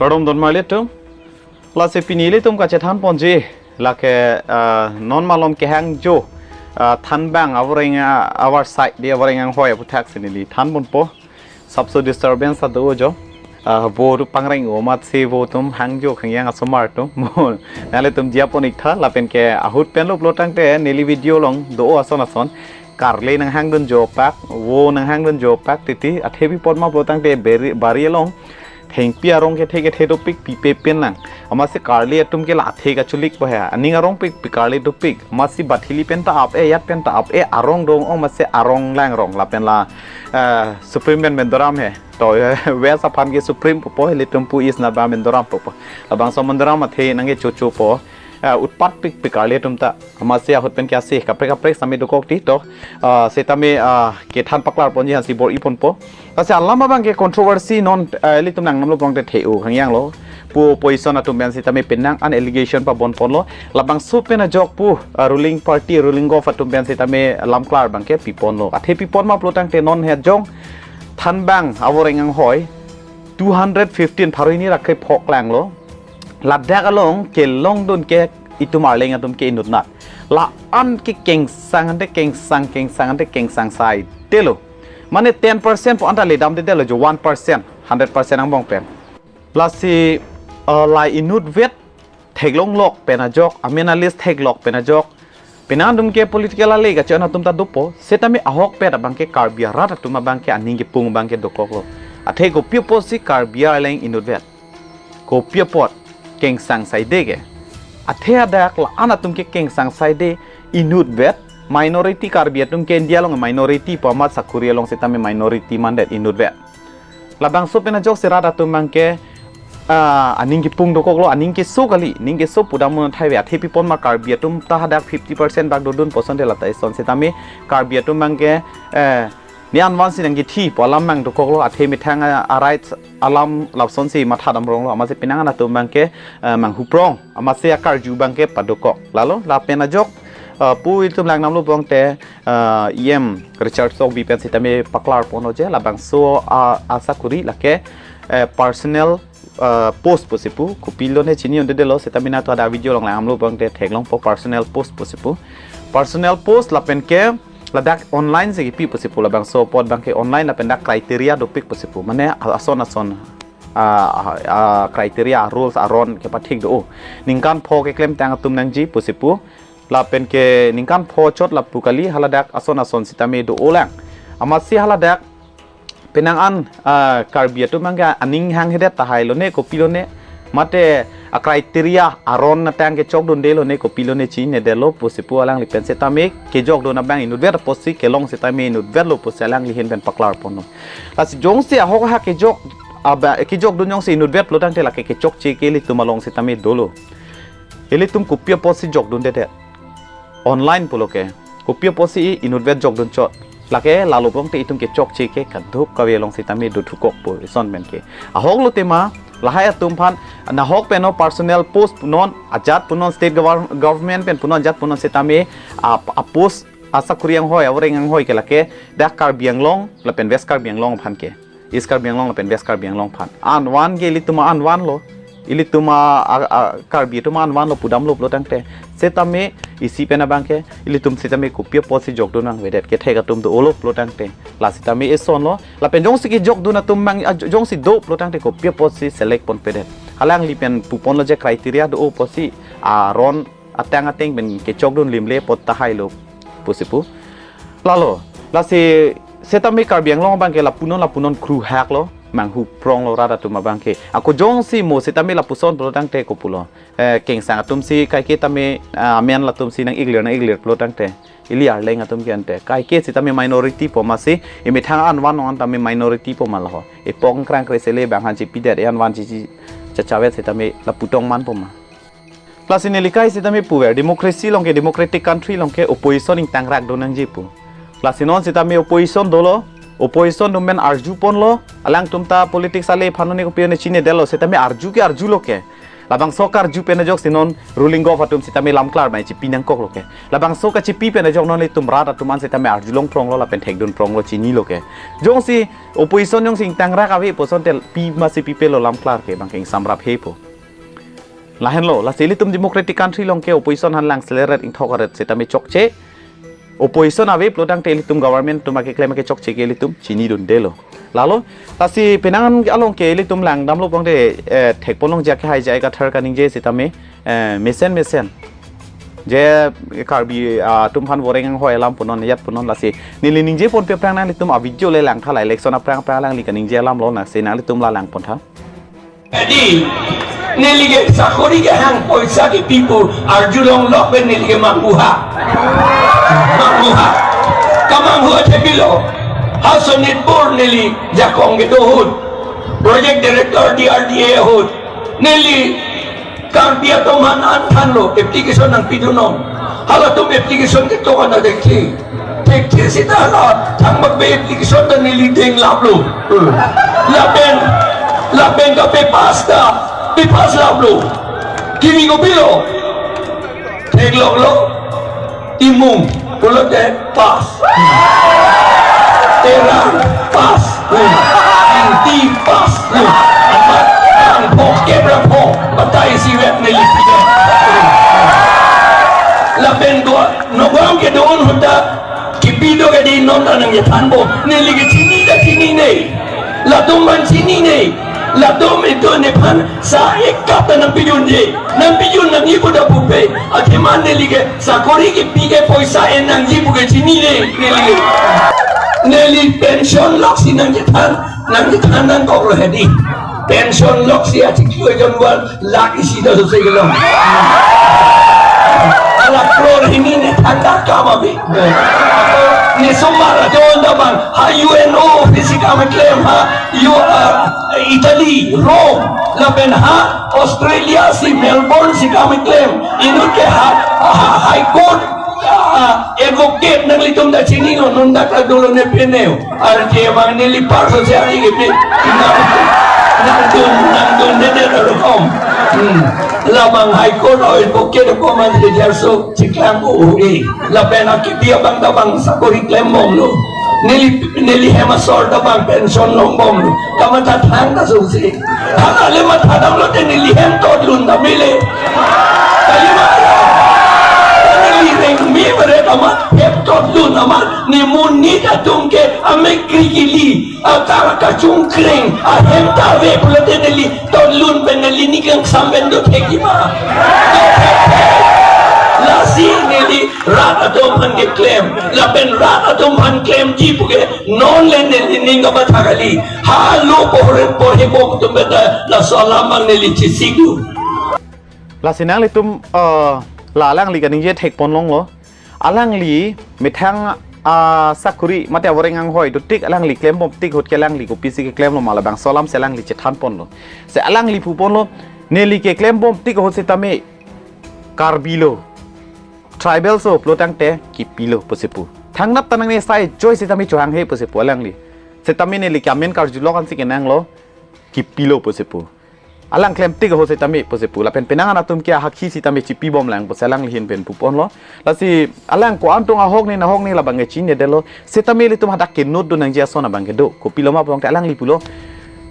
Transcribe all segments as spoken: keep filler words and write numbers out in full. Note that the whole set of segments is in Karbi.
Kardom don marli atum. Lasi pini ilitum kachethan ponji lake, ah, non malom kehangjo, ah, thanbang avoreng, ah, our side di avoreng anghoi aputhaksi neli than ponpo. Sapso disturbance ado jo. Ah, vo tu pangreng o amatsi vo atum hangjo khangyang asomar atum. Mo nanglitum jia pon-iktha lapen ke ahut pen lo pulo tangte neli video along do ason ason. Karle nanghangdunjo pak, vo nanghangdunjo pak titi, athe pi apot ma pulo tangte bari, bari along thengpi arong kethe kethe dopik pipe pen nang. Amatsi karle atum ke la athe kachulik po he. Aning arongpik pi karle dopik. Amatsi bathili pen ta ap-e, yat pen ta ap-e, arong dong-ong amatsi arong langrong lapen la, eh, Supreme pen Menzoram he. To, eh, West aphan ke Supreme pupo, ilitum pu East naba Menzoram pupo. Labangso Menzoram athe nangkechocho po. Eh, utpat pik pi karle atum ta. Amatsi ahut pen ke ase kaprek kaprek sitame dokok ti to. Ah, sitame, ah, kethan paklar ponji ansi bor-i ponpo. Lasi alam abang ke controversy non, ah, ilitum nangnamlo pulote the-o khangyang lo. Pu opposition atum pen sitame penang an allegation pabon ponlo. Labangso pen ajok pu, ah, ruling party, ruling gov atum pen sitame lamklar abang ke pi ponlo. Athe pi pon ma pulo tangte non he jong thanbang avoreng anghoi two hundred fifteen pharo hini ra kre phoklang lo. Ladak along kelongdun ke itum Arleng atum ke inutnat. La-an ke kengsang ante kengsang, kengsang ante kengsang saidelo. Mane ten percent pu anta ledamdedelo jo, one percent, hundred percent angbong pen. Lasi, eh, la inutvet theklonglok pen ajok, amen a-list theklok pen ajok. Penang atum ke political ale kachi-an atum ta dopo, sitame ahokpet abang ke Karbi arat atum abang ke aning kepung abang ke dokoklo. Athe kopi apotsi Karbi Arleng inutvet? Kopi apot kengsang saide ke? Athe hadak la-an atum ke kengsang saide inutvet, minority Karbi atum ke India along minority pu amat sakuri along sitame minority mandet inutvet. Labangso pen ajoksi rat atum abang ke, ah, aning kepung dokoklo, aning keso kali, ning keso pudam un thaive, athe pi pon ma Karbi atum ta hadak fifty percent bak dodun puson de lata ison sitame Karbi atum abang ke, eh, ne anvansi nangkethi pu alam abang dokoklo, athe methang, ah, a-rights alam lapusonsi matha damronglo, amatsi penang an atum abang ke, eh, manghuprong, amatsi akarju abang ke padokok. Lalo, lapen ajok, eh, pu ilitum nangnamlo pulote, eh, E M Richard Tokbi pen sitame paklar ponlo je, labangso, ah, asakuri lake, eh, personal, eh, post pusi pu, kopilo ne chini un-edetlo, sitame nangtum hadak video along nangnamlo pulote theklongpo personal post pusi pu. Personal post lapen ke ladak online si kipi pusi pu, labangso apot abang ke online lapen dak criteria dopik pusi pu. Mane ason ason, ah, ah, ah, criteria, rules aron kepathik do. Ningkan pho keklemtang atum nangji pusi pu. Lapen ke ningkan pho chot lapu kali, haladak ason ason sitame do-olang. Amatsi haladak penang an, ah, Karbi atum abang ke aning hanghedet tahai lo ne, kopilo ne, mate a-criteria aron atang kechokdunde lo ne, kopilo ne chinedetlo pusi pu alangli pen sitame kejokdun abang inutvet apotsi kelong sitame inutvetlo pusi alangli ahin pen paklar ponlo. Lasi jongsi ahok ha kejok, aba, kejokdun jongsi inutvet pulo tangte lake kechokche ke ilitum along sitame dolo. Ilitum kopi apotsi jokdundedet? Online pulo ke. Kopi apotsi inutvet jokdun chot? Lake lalo pulote itum kechokche ke kadokave along sitame dothukokpo ison pen ke. Ahok lo tema, lahai atum aphan, nahok pen o personal post punon, ajat punon, state govern-, government pen punon, ajat punon sitame, a, a-post asakuri anghoi, avoreng anghoi ke lake dak Karbi Anglong lapen West Karbi Anglong aphan ke. East Karbi Anglong lapen West Karbi Anglong aphan. Anvan ke ilitum anvanlo. Ilitum a, a, a, Karbi atum anvanlo pudamlo pulo tangte. Sitame isi pen abang ke ilitum sitame kopi apotsi jokdun nangvedet? Kethek atum do-olo pulo tangte. La sitame esonlo. Lapen jongsi kejokdun atum abang, a, jongsi do pulo tangte kopi apotsi select ponpedet? Alangli pen pu ponlo je criteria do-o apotsi aron atang ateng pen kechokdun limle apot tahai lo pusi pu. Lalo, lasi sitame Karbi Anglong abang ke lapunon lapunon kruhak lo, manghuprong lo rat atum abang ke. Ako jongsi mo sitame lapuson pulo tangte kopulo. Eh, kengsang atum si kaike tame, ah, amen latum si nang-iklir nang-iklir pulo tangte. Ili Arleng atum ke ante. Kaike sitame minority po masi, emethang anvan ong an tame minority po ma laho. Epok krang kre sele bang han chipidet, e anvan chi chi chachavet sitame lapu tong man po ma. Lasi neli kai sitame puver, democracy along ke, democratic country along ke opposition ingtangrak do nangji pu. Lasi non sitame opposition dolo, opposition atum pen arju ponlo, alangtum ta politics ale aphan ne kopi ne chinedetlo, sitame arju ke arjulo ke. Labangso karju pen ajoksi non ruling govt atum sitame lamklar mai chipi nangkoklo ke. Labangso kachipi pen ajok non ilitum rat atum an sitame arjulong pronglo lapen thekdun pronglo chinilo ke. Jongsi opposition jongsi ingtangrak ave pu asonte pi masi pipelo lamklar ke bang ke ingsamrap hepo. Lahenlo, lasi ilitum democratic country along ke opposition han lang seleret ingthok aret sitame chokche. Opposition ave pulo tangte ilitum government atum akeklem ake chokche ke ilitum chinidundelo. Lalo, lasi penang along ke ilitum langdamlo pangte, eh, thekponlongji akehai je kathar kaningje sitame, eh, mesen mesen. Je Karbi, ah, atum aphan voreng anghoi alam punon yat punon lasi. Neli ningje ponpe aphrang nanglitum a video le langtha la election aphrang aphrang alangli kaningje alamlo nasi nanglitum la langpontha. Edi, neli ke sakori kehang poisa kepi pu arjulong lok pen neli ke manghuha. Manghuha. Kamanghuha thepilo. Ha Sonitpur neli jakong kedo ahut. Project Director D R D A ahut. Neli Karbi atum aphan an thanlo application nangpidunnon. Halatum application ketok an thekthe. Thekthe seta hala thangbak pen application ta neli denglaplo. Lapen, lapen kape pass ta, pe pass laplo. Kimi kopilo. Theklonglo. Imung, pulote pass. Terang, pass. Ingti, pass. Amat, angphok, keprapho, batai siwet neli pide. Lapen do, Nagaon kedo ahut ta, kipi do kedi non ta nangkethanbom. Neli ke chini ta chinine. Latum aphan chinine. Latum itum nephan sa ek kap ta nangpidunde. Nangpidun nangji pu ta pupe. Athema neli ke sakori kepi ke poisa en nangji pu ke chinine. Neli ke. Neli pension loksi nangkethan. Nangkethan nangkoklo hedi. Pension loksi achiklo ejon wal lak isi ta sose kelong. Hala crore hini ne than ta kam abi. Ne somar ajon ta bang. Ha U N O office kam klem ha. U, uh, Italy, Rome, lapen ha Australia si Melbourne si kam klem. Inut ke ha, ha High Court, ah, advocate nanglitum ta chinilo, non dak ta dolo ne peneo. Arje bang neli parso si ari ke pe. Nang, nangdun, nangdunde de rukom. Hmm. Labang High Court advocate ko man de jarso chiklang ko uri. Lapen akipi abang ta bang sakori klembomlo. Neli, neli hem asor ta bang pension longbomlo. Kamatha thang ta sungsi. Thang ale mathadamlote neli hem totlun ta mele. Kali ma. Neli rengme bere kama hem totlun amat ne monit atum ke amek krikili. Akar kachungkreng, ahem ta ave pulote neli totlun pen neli ning kangsam pen do thekji ma. Do thek thek. Lasi neli rat atum aphan keklem, lapen rat atum aphan klemji pu ke non le neli ning kamatha kali. Halo pohre porhebom atum pen ta laso alam abang neli chesik do. Lasi nanglitum, eh, la alangli kaningje thekponlonglo. Alangli methang, ah, sakori mate avoreng anghoi dotik alangli klembomtik ahut ke alangli kopisi keklemlo ma labangso alam si alangli chethanponlo. Si alangli puponlo, neli keklembomtik ahut sitame Karbi lo. Tribal so pulo tangte kipilo pusi pu. Thangnat ta nangne sai choi sitame chohanghe pusi pu alangli. Sitame neli ke amen karjulok ansi kenanglo kipilo pusi pu. Alang klemtik ahut sitame pusi pu. Lapen penang an atum ke ahakhi sitame chipibomlang pusi alangli ahin pen puponlo. Lasi alang ko-an tong ahok ne nahok ne labang ke chinidetlo. Sitame ilitum hadak ke note do nangji ason abang ke do. Kopilo ma pulote alangli pulo.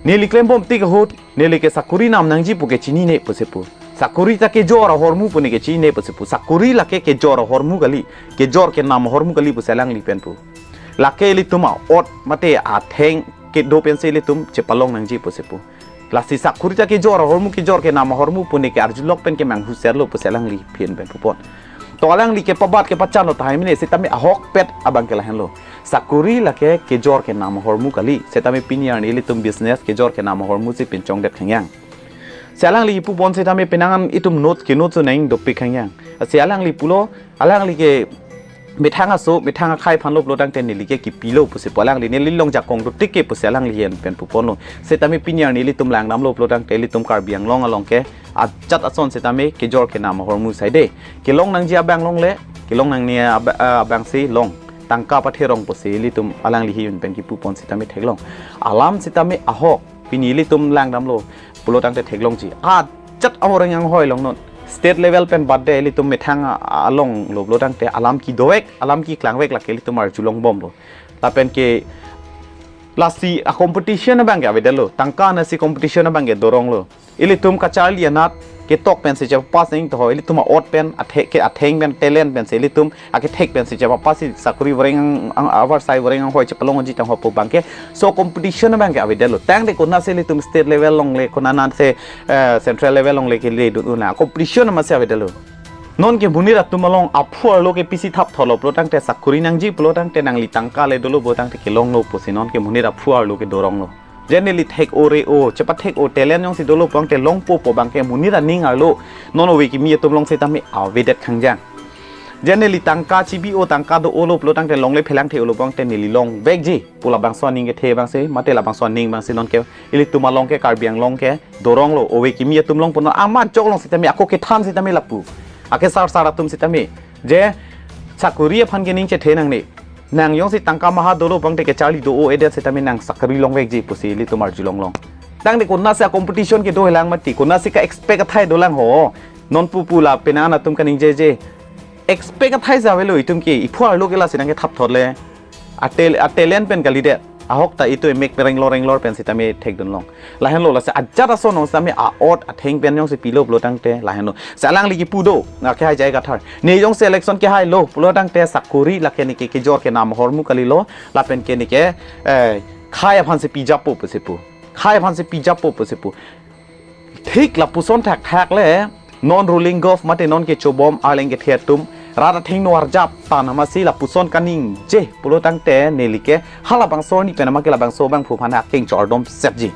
Neli klembomtik ahut, neli ke sakori nam nangji pu ke chinine pusi pu. Sakori ta kejor ahormu pu ne ke chinine pusi pu. Sakori lake kejor ahormu kali. Kejor kenam ahormu kali pusi alangli pen pu. Lake ilitum a-ot mate atheng kedo pensi ilitum chepalong nangji pusi pu. Lasi sakori ta kejor ahormu, kejor kenam ahormu pu ne ke arjulok pen kemanghu serlo pusi alangli ahin pen pupon. To alangli kepabat kepachanlo tahai mene sitame ahokpet abang ke lahenlo. Sakori lake kejor kenam ahormu kali. Sitame pini arni ilitum business kejor kenam ahormu si pinchongdet khangyang. Si alangli pupon sitame penang an itum note ke note so neng dopik khangyang. Si alangli pulo, alangli ke methang aso, methang akhai aphanlo pulo tangte neli ke kipilo pusi pu alangli, neli long jakong dotik ke pusi alangli ahin pen puponlo. Sitame pini arni ilitum langdamlo pulo tangte ilitum Karbi Anglong along ke ajat ason sitame kejor kenam ahormu saide. Kelong nangji abang longle, kelong nangne ab-, ah, abang si long. Tangka patherong pusi ilitum alangli ahin pen kipupon sitame theklong. Alam sitame ahok, pini ilitum langdamlo pulo tangte theklongji. At chat aoreng anghoi long non. State level pen bade ilitum methang a-, along lo pulo tangte alam kedovek, alam keklangvek lake ilitum arjulongbomlo. Lapen ke lasi a competition abang ke avedetlo. Tangka anatsi competition abang ke doronglo. Ilitum kacharli anat ketok pensi chepapas ning toho, ilitum a-ot pen, athe-, ke atheng pen, talent pensi ilitum akethek pensi chepapasi sakori voreng ang, ang, avarsai voreng anghoi chepalongji tangho pu abang ke. So competition abang ke avedetlo. Tangte konatsi ilitum state level longle, konatsi, eh, central level longle keledun un a competition amatsi avedetlo. Non ke monit atum along aphu arlo ke pisi thapthotlo pulo tangte sakori nangji pulo tangte nangli tangka le dolo pulo tangte kelonglo pusi non ke monit aphu arlo ke doronglo. Je neli thek-o re-o, chepathek-o talent jongsi dolo pulo tangte longpo pu abang ke monit aning arlo. Non ove kimi atum along setame avedet khangjang. Je neli tangka chibi-o, tangka do-olo pulo tangte longle phelang the-olo pulo tangte neli longvekji pu labangso aning kethe abangsi, mate labangso aning abangsi non ke ilitum along ke Karbi Anglong ke doronglo, ove kimi atum along punon amat chok along setame ako kethan setame lapu. Akesarsar atum setame je sakori aphan ke ning chethe nangne. Nang jongsi tangka maha dolo pulo tangte kacharli do-o-edet setame nang sakori longvekji pusi ilitum arjulonglong. Tangte konatsi a competition kedo helang mati, konatsi ka-expect athai dolang ho. Non pupu la penang atum kaningjeje. Expect athai si avelo itum ke, iphu arlo ke lasi nangkethapthotle. A tal-, a talent pen kalidet. Ahok ta itum emek pen renglor renglor pen setame thekdunlong. Lahenlo lasi ajat ason along setame a-ot atheng pen jongsi pilo pulo tangte lahenlo. Si alangli kipu do, na kehai J I Kathar. Ne jongsi election kehailo pulo tangte sakori lake ne ke kejor kenam ahormu kalilo, lapen ke ne ke, eh, khei aphansi pijappo pusi pu. Khei aphansi pijappo pusi pu. Thik lapuson thakthak le, non ruling gov mate non kechobom arleng kethe atum, rat athengno arjap tan amatsi lapuson kaningje pulo tangte neli ke halabangso arni pen ama ke labangso abangphu aphan akeng chordom setji.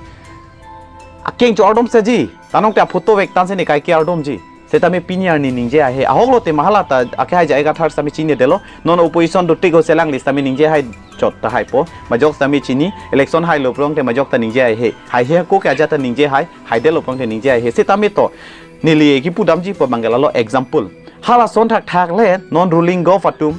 Akeng chordom setji. Tanong te aphoto vek tansi ne kaike ardomji. Setame pini arni ningje haihe. Ahok lote ma hala ta akehai J I Kathar setame chinidetlo. Non opposition dotik ho si alangli setame ningje hai chot ta haipo. Majok setame chini. Election hailo pulo tangte majok ta ningje haihe. Haihe ako ke ajat ta ningje hai. Haidetlo pulo tangte ningje haihe. Setame to. Neli kipudamji pu abang ke lalo example. Halason thakthak le non ruling gov atum.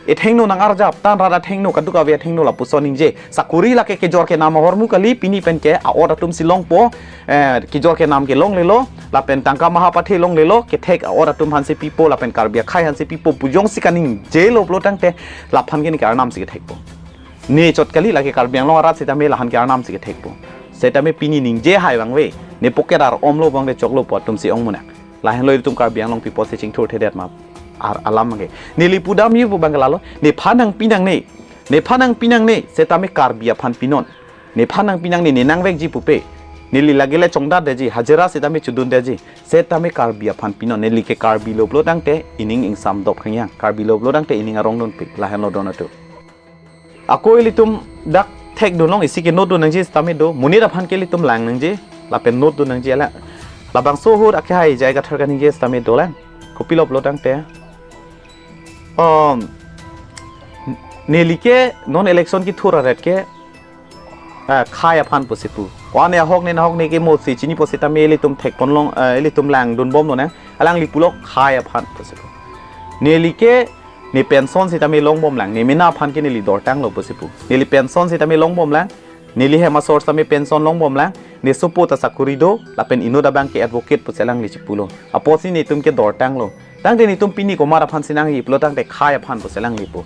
Ethengno nang arjap tan, rat athengno, kadokave athengno lapuson ningje. Sakori lake kejor kenam ahormu kali, pini pen ke a-ot atumsi longpo, eh, kejor kenam ke longlelo, lapen tangka maha pathe longlelo, kethek a-ot atum aphansi pipo, lapen Karbi akhei aphansi pipo, pu jongsi kaningjelo pulo tangte, laphan ke ne ke arnamsi kethekpo. Ne chot kali lake Karbi Anglong arat setame lahan ke arnamsi kethekpo. Setame pini ningje hai vangve, ne pocket ar-omlo bangde choklo pu atumsi ong munak. Lahenlo itum Karbi Anglong people si chingthurthedet ma ar alam ke. Neli pudamji pu abang ke lalo. Nephan nangpi nangne. Nephan nangpi nangne. Setame Karbi aphan pinon. Nephan nangpi nangne ne nangvekji pupe. Neli lake le chongdatdeji. Hajira setame chodundetji. Setame Karbi aphan pinon. Neli ke Karbi lo pulo tangte ining ingsam dop khangyang. Karbi lo pulo tangte ining arong dunpik. Lahenlo don atum. Ako ilitum dak thekdunlong isi ke note dun nangji setame do. Monit aphan ke ilitum lang nangji. Lapen note dun nangji ala. Labangso ahut akehai J I Kathar kaningje setame dolang. Kopilo pulo tangte. Um, neli ke non election kethur aret ke, ah, khei aphan pusi pu. Wane ahok ne nahok ne ke mo si chinipo setame ilitum thekponlong, eh, ilitum langdunbomlonang. Alangli pulo khei aphan pusi pu. Neli ke ne pension setame longbomlang, ne mena aphan ke neli dortanglo pusi pu. Neli pension setame longbomlang, neli hem asor setame pension longbomlang, ne sopo ta sakori do, lapen inut abang ke advocate pusi alangli chipulo. Apotsi netum ke dortanglo. Tangte netum pini komat aphansi nangji pulo tangte khei aphan pusi alangli pu.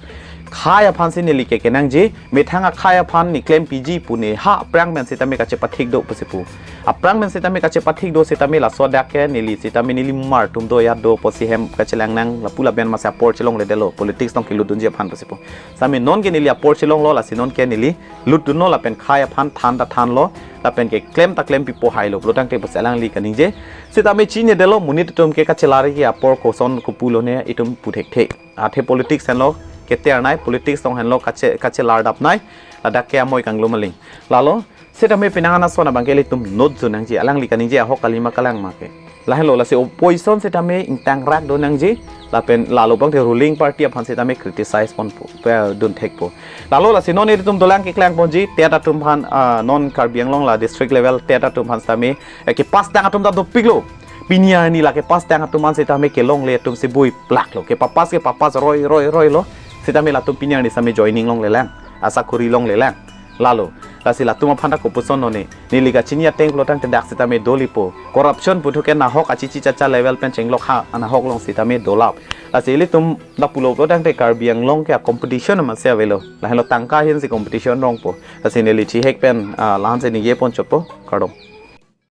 Khei aphansi neli ke kenangji, methang akhei aphan ne klempiji pu ne ha aphrang pen setame kachepathik do pusi pu. Aphrang pen setame kachepathik do setame laso dak ke neli setame neli mar atum do ya do pusi hem kachelang nang lapu lapen amatsi apor chelongledetlo politics tong kelutdunji aphan pusi pu. Setame non ke neli apor chelonglo lasi non ke neli lutdunlo lapen khei aphan than ta thanlo lapen ke klem ta klempipo hailo pulo tangte pusi alangli kaningje. Setame chinidetlo monit atum ke kachelar ke apor koson kopulone itum pu thekthe. Athe politics henlo keter nai, politics tong henlo kache, kachelar dap nai, ladak ke amoi kanglum aling. Lalo, setame penang ana sona abang ke ilitum note dun nangji, alangli kaningje ahok kali ma kalang ma ke. Lahenlo lasi opposition setame ingtangrak do nangji, lapen lalo abang the ruling party aphan setame criticize ponpo, pe dun thekpo. Lalo lasi non ilitum dolang keklang ponji, Tet atum aphan, ah, non Karbi Anglong la district level Tet atum aphan setame, eh, kepastang atum ta dopiklo. Pini arni la kepastang atum an setame kelongle atumsi bui plaklo. Kepapas kepapas roi roi roilo. Setame latum pini arni setame joining longlelang. Asakori longlelang. Lalo. Lasi latum aphan ta kopuson non ne. Neli kachini ateng pulo tangte dak sitame dolipo. Corruption puthu ke nahok achichi chacha level pen chenglok ha anahok along sitame dolap. Lasi ilitum lapulo pulo tangte Karbi Anglong ke a competition masi avelo. Lahenlo tangka ahin si competition rongpo. Lasi neli chihek pen ah, lahan si ningje pon chotpo. Kardom.